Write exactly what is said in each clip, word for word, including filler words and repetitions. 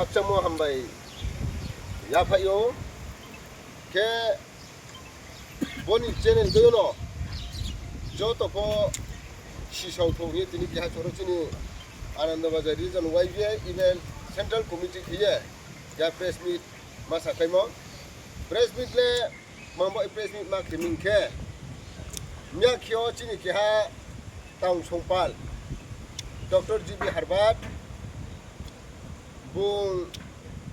Khakchangmo hambai yaphaih ou. Khe boni channel dei no joto pho sisao thou hing ye tini keha choro chini Anandabazar region Y B A even central committee khe ye keha press meet ma sakhlaimo. Press meet le mang bo press meet ma khe ming khe, miya khe yo chini keha town songpal Doctor G B Harbar, bung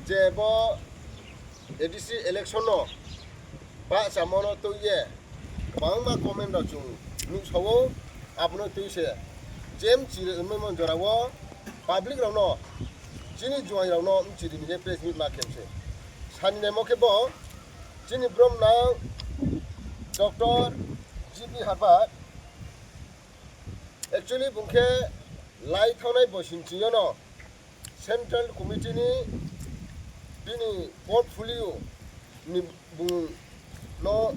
je bo A D C election no bahchamo no tui ye, bangma comment rao chung nuhsao ou, abo no tui se, je mchiri maimo jora wo, public rao no, chini juaing rao no mchiri ni je press meet ma khe se. Sani naimo khe bo, chini brom nang Doctor G B Harbar, actually bung khe lai thangnai bosi ching yo no, central committee ni bini portfolio ni bung no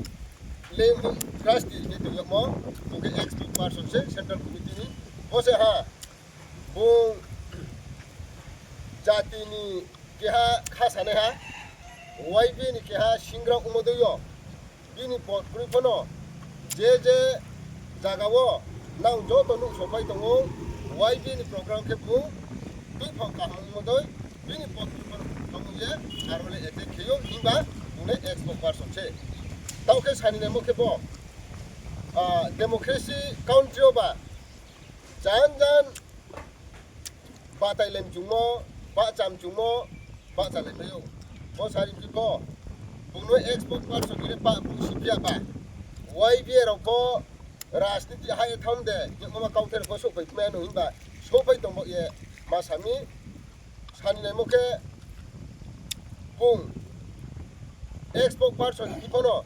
le trustee ni tong yagmo, bung khe ex spokesperson se central committee ni. Bo se ha, bung jati ni keha kha sanaiha, Y B A ni keha singra ongmo dei yo, bini pod kroi pho no, je je zaga wo nang joto nuhsopai tong ou, Y B A ni program khe bung tuiphang kaham ongmo dei, bini pod kroi pho no bung thanng ye, aro le attack khe ou, himba bung le ex spokesperson se. Taoh khe sani naimo khe bo, democracy country wo ba, jan jan batai le mchungmo, bahcha mchungmo, bahcha le mai ou. Bo sari phi pho, bung no ex spokesperson hing ye pah bung si phi ya ba. Y B A rao pho rajniti hai ye thanng de, hingmo ma kauthai rao pho souhphai mai no himba, souhphai tong baoh ye ma sa mi, sani naimo khe bung ex spokesperson hing pho no,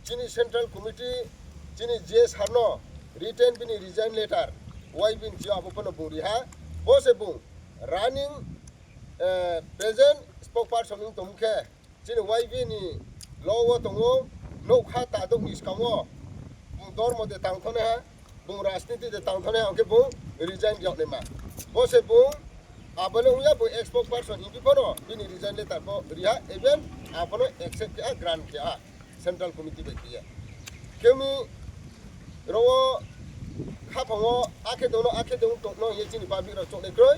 chini central committee, chini G S sir no written bini resign letter, Y B ni chi yo abo pho no bung ri ha, bo se bung running, present spokesperson ong tong khe, chini Y B ni lo wo tong ou, nougkha tadouh ni skang wo, bung dormo de tang thongnaiha, bung rajniti de tang thongnaiha, ong khe bung resign ri yag naima. Bo se bung, abo le ong ya bung ex spokesperson hing phi pho no, bini resign letter pho ri ha, even abo no accept khe ha, grant khe ha, central committee bai khe ye. Khe mi ro wo khaphang wo akhe dong no, akhe dong tong no hing ye chini public rao choungnai kroi.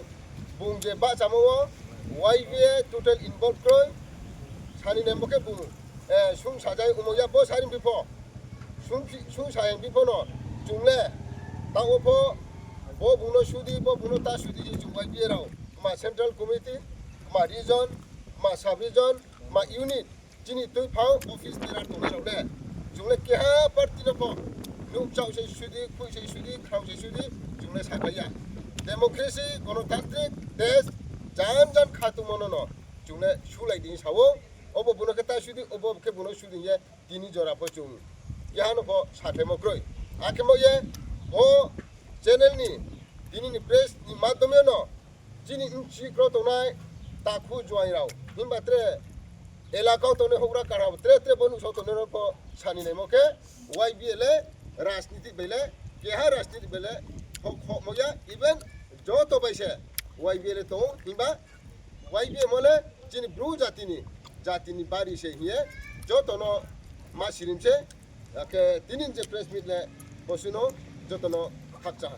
Bung je bahchamo wo Y B A total involve kroi. Sani naimo khe bung, sung sajai ongmo ya bo sari phi pho. Sung sa hing phi pho no, chung le, taoh wo pho, bo bung no sudi, bo bung no ta sudi ye chung Y B A rao, kma central committee, kma region, kma sub region, kma unit, chini tuiphang office bearer tongnai rao le, chung le keha party no pho, nuhkchaoh se sudi, khui se sudi, khrao se sudi, chung le sakhlai ya. Democracy, gonotantrik desh, jan jan khatungmo no no, chung le sulai di hing sa ou, obo bung no khe ta sudi, obo khe bung no sudi hing ye, tini jora pho chung keha no pho sakhlaimo kroi. Akhe mo ye, bo channel ni, tini ni press ni madhyom yo no, chini bchi kro tongnai, takhu juaing rao, himba tre elaka wo tongnai houhgra kara tre tre bo nuhsao tongnai rao pho sani naimo khe, Y B A le, rajniti bai le, keha rajniti bai le, pho khohmo ya, even joto bai se Y B A le tong ou, himba Y B A mo le chini Bru jati ni, jati ni bari se hing ye, joto no ma sirim se, akhe tini je press meet le, bosi no joto no khakchang ha.